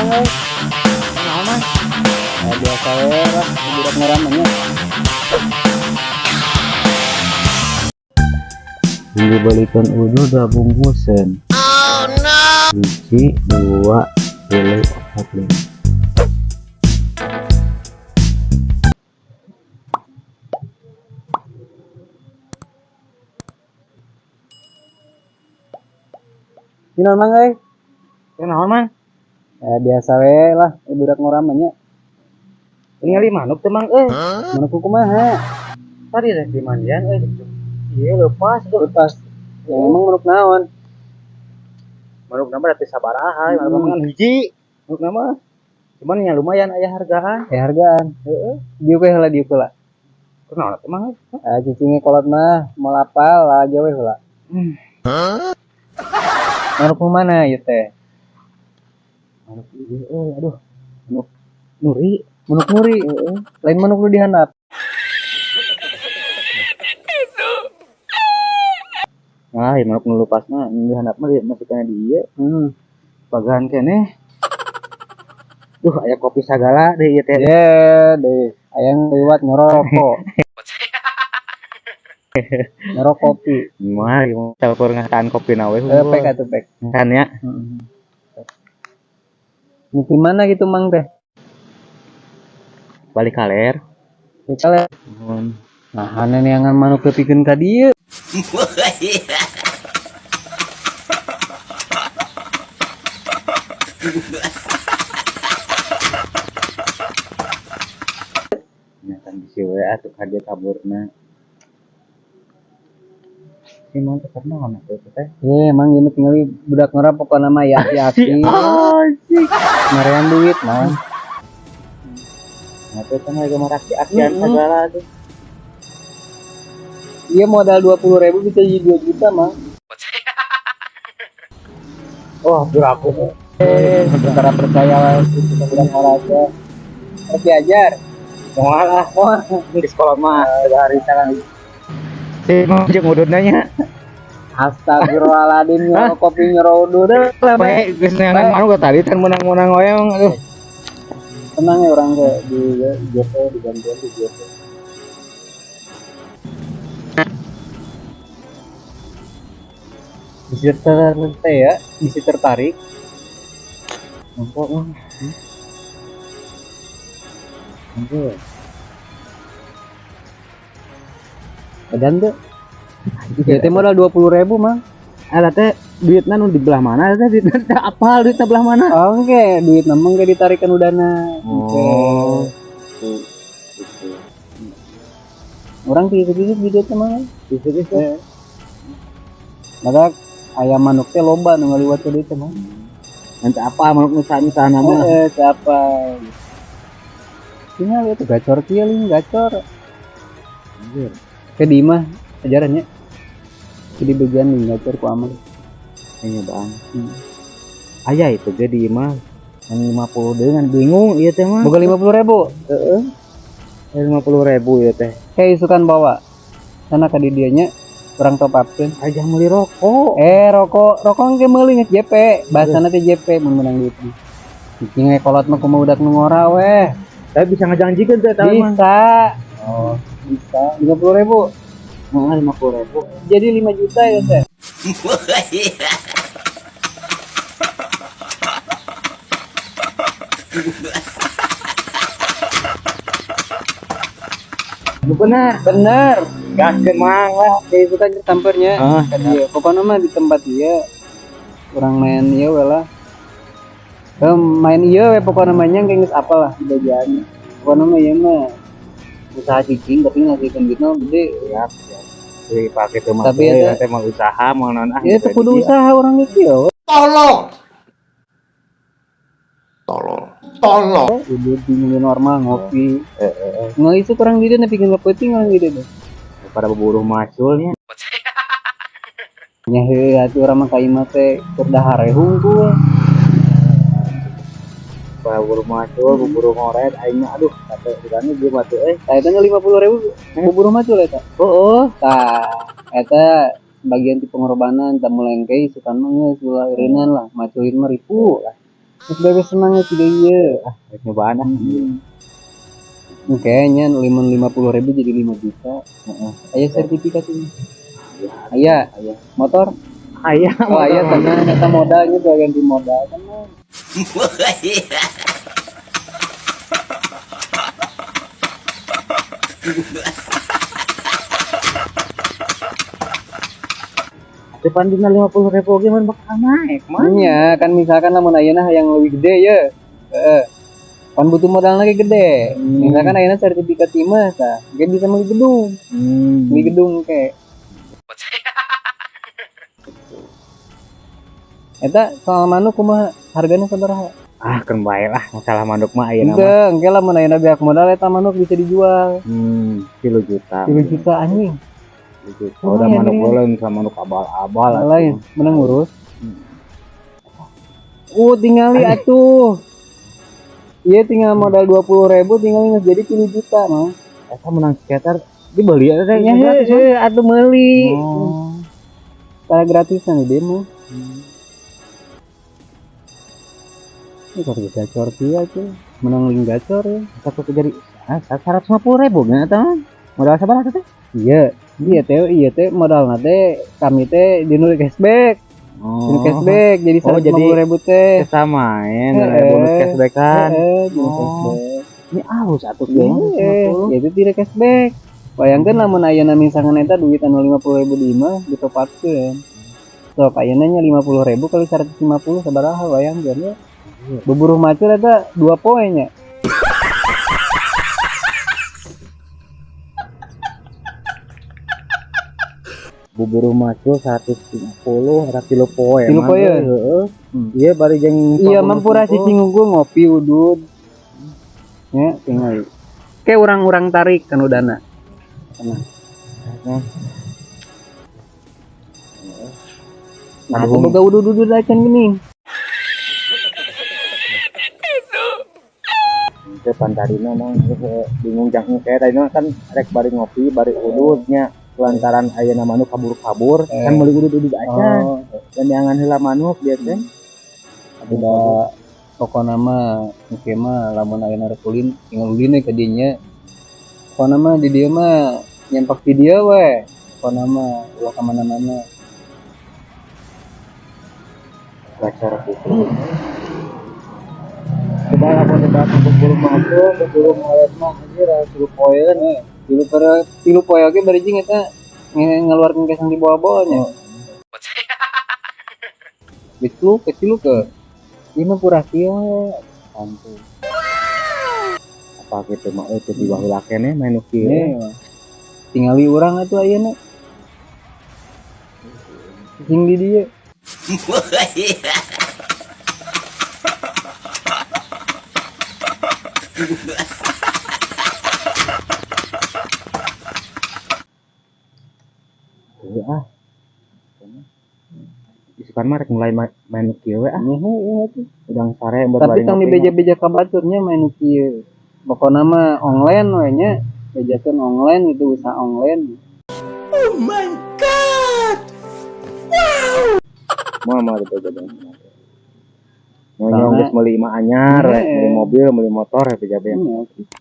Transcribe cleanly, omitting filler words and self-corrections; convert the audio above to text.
Mang euy. Naon, Mang? Ya, biasa we lah, budak ngora mah nya. Dibalikan udah udah bungkusan. Oh no. 1, 2, 3, 4, 5. Ini Mang euy. Naon, Mang? Ya, biasa we lah, budak ngora mah nya. Ningali manuk teh, Mang euy. Manuk kumaha? Tadi rek di mandian euy. Iya lepas tuh. Lepas. Ya, emang manuk naon? Manuk nama berarti sabaraha, manuk mah kan hiji. Manuk nama. Cuman ya lumayan aya hargaan. Ya hargaan. Heeh. Diuk we heula, diuk heula. Kunaon teh, Mang? Ah, cicingnya kolot mah mau lapal lah aja we heula. Manuk nu mana ieu teh? Manuk ieu euy, aduh. Manuk nuri. Manuk nuri. Heeh. Lain manuk nu dihandap. Nah, ieu manuk nu lepasna nu dihandap mah masih kena di ieu. Pagahan keneh. Duh, aya kopi sagala deh ieu teh. Ye, deh. Ayang lewat nyorok rokok. Nyorok kopi. Mah, ieu campur ngataan kopi na we. Eh, pek atuh pek. Kan ya. Heeh. Di mana gitu Mang teh? Balik kaler. Balik kaler. Nah, neangan manuk tepikeun ka dieu. Nya kan bisi we atuh ka dieu kaburna. Si Mang teh kunaon atuh teh? Ye, Mang ieu mah tingali budak ngora pokona mah ya aki-aki. Anjing. Ngarean duit, Mang. Nah, teh kan lagi maraki-akian segala tuh. Iya, modal 20.000 bisa jadi 2 juta, Mang. Oh, berapa? Sementara percaya lah, kita budak ngora aja. Harus diajar. Moal lah. Moal. Di sekolah mah hari sekarang. Si Mang jeung udud nanya. Astagfirullahaladzim, nyoro kopi nyoro udud. Bae, geus neangan manuk tadi tan menang-menang we, Mang. Aduh. Tenang ya orang ke di JP, di gantian di JP. Bisa tertarik ya, bisa tertarik. Nampak, Mang. Nampak. Edan tuh. Ya teh modal 20.000, Mang. Ada teh duitna nu di belah mana teh, duitna teh apal duitna belah mana? Oh, oke, duit namang ge ditarikan udana. Oh. Oke. Gitu. Orang tiga-tiga gitu teh, Mang. Tiga-tiga. Eh. Maka ayam manuk teh loba nu ngaliwat ke dieu teh, Mang. Nanti apa manuk nu sana mah? Heeh, teh apa? Tinggal itu gacor kieu ling gacor. Anjir. Ke di mah ajarannya. Jadi bagian nih gacor ku aman. Ini nyobaan. Aya itu ge di imah. Yang 50 deui ngan bingung ieu teh mah. Boga 50.000. Heeh. 50.000 ieu teh. Kayak isukan bawa. Sana ka di dieu nya urang top upkeun. Aja meuli rokok. Rokok, rokok engke meuli geus JP. Bahasana teh JP mun meunang duit mah. Cicing we kolot mah kumaha budak nu ngora weh. Tapi bisa ngajanjikeun teh eta mah. Bisa. Oh, bisa. 50.000. Nah, 50.000. Jadi 5 juta ya teh. Bener. Bener. Gaskeun Mang lah. Kayak itu kan tampernya. Ah, Kan dia. Pokoknya mah di tempat dia kurang main ieu we lah. Main ieu we pokoknya mah nya geus apal lah di bagian. Pokoknya mah ieu mah usaha cicing tapi ngasihkeun duitna gede. Siap, siap. Jadi pakai teh mah Tapi teh, eta teh mah usaha mau naon ah, Ya, gitu teu kudu dia. usaha orang itu ya. Tolong. Tolol. Tolol. Udah di new normal ngopi. Heeh. Nggak itu kurang di dia nepi ka peuting orang gitu deh. Pada berburu maculnya. Nya heuh atuh urang mah ka imah teh keur dahar we hungkul. Pada berburu macul, berburu ngoret aing mah aduh kata urangnya dia mah teh euy. Tah eta 50.000 bubur macul eta. Heeh. Tah eta bagian ti pengorbanan tah mulai engke isukan mah geus ulah eureunnan lah maculin mah ripu lah. Geus beres senang ya tiga ieu. Ah, rek nyobaan ah. Kayaknya 50.000 jadi 5 juta. Heeh. Aya sertifikat ini. Aya, Aya. Motor? Aya. Oh, aya tenang, eta modalnya tuh ganti modal tenang. Depan dina 50.000 oge mun bakal naik mah. Nya, kan misalkan lamun ayeuna hayang leuwih gede ye. Heeh. Pan butuh modal lagi gede. Misalkan ayeuna sertifikat imah tah, ge bisa meuli gedung. Beli gedung ke. Eta soal manuk kumaha hargana sabaraha? Ah, keun bae lah masalah manuk mah ayeuna mah. Henteu, engke lamun ayeuna beak modal eta manuk bisa dijual. 3 juta. 3 juta anjing. 3 juta. Udah Lumayan, manuk ya. lain sama manuk abal-abal atuh. Lain, menang ngurus. Tingali atuh. Iya tinggal modal 20.000 tinggal geus jadi 3 juta mah. Eta menang sekitar dibeli eta teh Ya, gratis, mah. heuh, atuh meuli. Oh. Secara gratisan di mah. Ini kok gacor kieu atuh. Menang link gacor ya. Eta kudu jadi 150.000 nya eta mah. Modal sabaraha teh? Iya, iya teh modalna teh kami teh di nu cashback. Oh. Dinu cashback jadi Oh, jadi 150.000 teh. Kesamain, Heeh. bonus cashback kan. Heeh, bonus Oh. cashback. Ini halus atuh kieu mah, Iya, 150. ya itu tidak cashback. Bayangkeun lamun ayeuna misalkan eta duit anu 50.000 di imah ditopatkeun. Sok ayeuna nya 50.000 kali 150 sabaraha bayangkeun ya. Buburuh macul eta 2 poe nya. Buburuh macul 150 eta tilu poe Tilu mah, poe ya? Heeh. Iya bari jeung Iya, 40 mampura sepuluh. cicing unggul ngopi udud. Ya, tinggal. Ke urang-urang tarik kanu dana. Tenang. Nah. Nah, aku boga udud-udud acan gini. Teu pantarina mah geus bingung jang engke tadi mah kan rek bari ngopi bari udud nya lantaran ayeuna manuk kabur-kabur kan meuli udud-udud acan. Oh. Dan neangan heula manuk dia teh. Udah pokona mah engke mah lamun ayeuna rek ulin tinggal ulin we ka dinya. Pokona mah di dieu mah nyampak di dieu we. Pokona mah ulah ka mana-mana. Gacor gitu. Coba lamun dibahas untuk buru masuk, buru ngalet mah anjir tilu poeun. Tilu per tilu poe oge bari jeung eta ngeluarkeun kesang di bawah-bawahnya. Kecil, kecil ke. Ieu mah pura kieu we. Santuy. Apa gitu mah euy teu dibaheula keneh main nu kieu. Iya. Tingali urang atuh ayeuna. Cicing di dieu. Heuh ah. Isukan mah rek mulai main nu kieu we ah. Heeh, atuh. Udang sare buat Tapi bari tong ngopi mah. dibeja-beja ka baturnya main nu kieu. Pokona mah online we nya. Bejakeun online itu usaha online. Oh my god. Wow. Moal mah dibeja-beja. Nyong geus meuli imah anyar, Iya. meuli mobil, meuli motor, ya beja-beja. Iya.